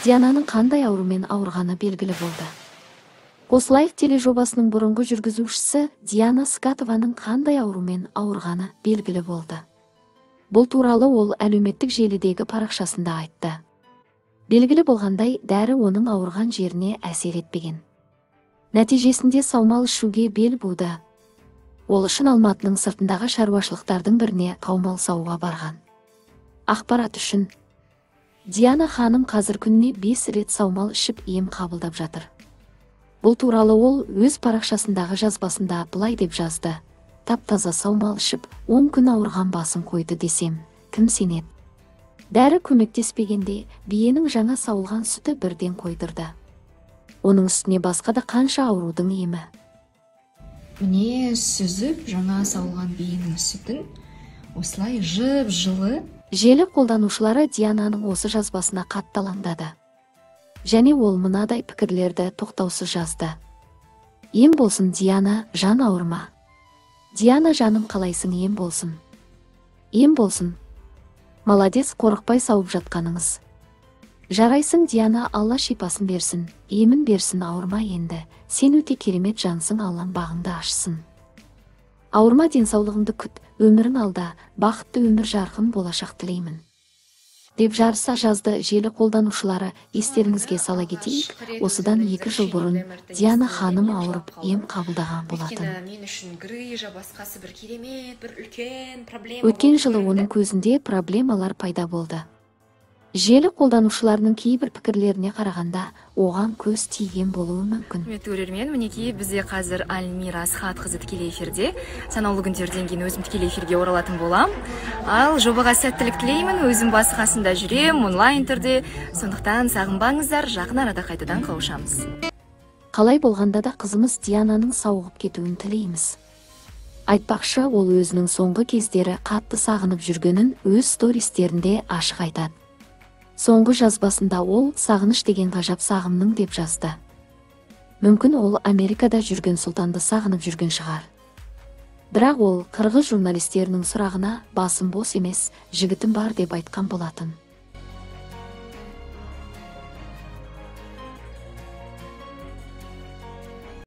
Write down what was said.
Диананың қандай аурумен ауырғаны белгілі болды. Қосылайық тележобасының бұрынғы жүргізушісі Диана Скатованың қандай аурумен ауырғаны белгілі болды. Бұл туралы ол әлеуметтік желідегі парақшасында айтты. Белгілі болғандай, дәрі оның ауырған жеріне әсер етпеген. Нәтижесінде саумал ішуге бел буды. Ол үшін Алматының сыртындағы шаруашылықтардың біріне қаумал саууға барған. Ақпарат үшін, Диана ханым қазір күніне 5 рет саумал ішіп ем қабылдап жатыр. Бұл туралы ол өз парақшасындағы жазбасында былай деп жазды: «Тап-таза саумал ішіп, 10 күн ауырған басын қойды десем, кім сенеді? Дәрі көмектеспегенде биенің жаңа сауылған сүті бірден қойдырды. Оның үстіне басқа да қанша аурудың емі». Міне, сүзіп жаңа сауылған биенің сүтін осылай жып-жылы. Желі қолданушылары Диананың осы жазбасына қатты алаңдады. Және ол мынадай пікірлерді тоқтаусыз жазды. Ем болсын, Диана, жан ауырма. Диана жаным, қалайсың, ем болсын. Ем болсын. Молодец, қорықпай сауып жатқаныңыз. Жарайсың, Диана, Алла шипасын берсін, емін берсін, ауырма енді. Сен өте керемет жансың, Аллам бағыңды ашсын. Ауырма, денсаулығыңды күт, өмірің алда, бақытты өмір, жарқын болашақ тілеймін. Деп жарыса жазды желі қолданушылары. Естеріңізге сала кетейік, осыдан 2 жыл бұрын Диана ханым ауырып ем қабылдаған болатын. Мен үшін грыжа, басқасы бір керемет, бір үлкен проблема. Өткен жылы оның көзінде проблемалар пайда болды. Желі қолданушыларының кейбір пікірлеріне қарағанда, оған көз тиген болуы мүмкін. Құрметті көрермен, мінекей, бізде қазір Альмира Асхатқызы тікелей эфирде. Санаулы күндерден кейін өзім тікелей эфирге оралатын болам. Ал жобаға сәттілік тілеймін, өзім басы қасында жүрем, онлайн түрде. Сондықтан сағынбаңыздар, жақын арада қайтадан қауышамыз. Қалай болғанда да қызымыз Диананың сауығып кетуін тілейміз. Айтпақшы, ол өзінің соңғы кездері қатты сағынып жүргенін өз стористерінде ашық айтады. Соңғы жазбасында ол «Сағыныш деген ғажап сағымның» деп жазды. Мүмкін, ол Америкада жүрген Сұлтанды сағынып жүрген шығар. Бірақ ол қырғыз журналистерінің сұрағына «Басым бос емес, жігітім бар» деп айтқан болатын.